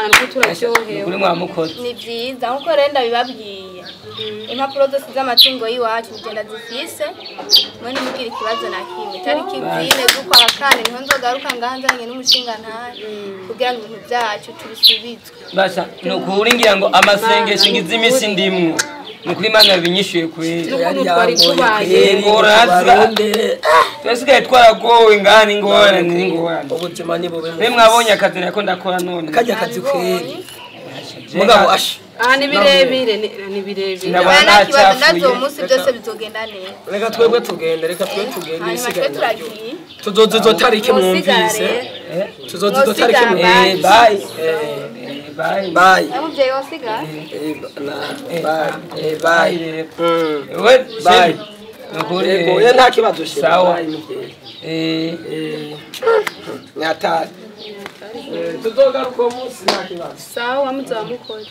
Imana ko turaryohewe. Kuri mwamukoze. Ni byiza nkuko rero ndabibabwiye. Impapuro zose z'amatungo y'iwacu ngenda zifise, mwe ntimugire ikibazo na kimwe. Tariki 4 z'ukwa kane niho nzogaruka ngaha nzanye n'umushingantahe kugira ngo ibintu byacu tubisubizwe. Basha nukuri ngira ngo amasengesho ngize imisi ndimwo. Nukuri Imana yabinyishuye kweli. N'ukuntu twari tubaye. Ingorane twasigaye twaragowe ngani ingorane n'ingorane. Ubuzima ni bube. Mwe mwabonye akazi nako ndakora none. Kajya akazi kweli. Mugabo asha. Ah ni birebire ni birebire. Ndabona Nta kibazo nacafuye. ndazo umunsi byose bizogenda neza. Reka twebwe tugende, reka twebwe tugende Hanyuma twe isigaye. turagiye. Tuzoza tariki mwumvise. Tuzoza tariki Eh, mwumvise. bye. Bye. Bye. Umubyeyi wasigara. Bye. Bye. We Bye. Nukuri. Yego, ye nta kibazo shira. Sawa. Bye muvyeyi. Eh. Nyatari. Tuzogaruka uwo munsi nta kibazo. Sawa muzaba mukoze.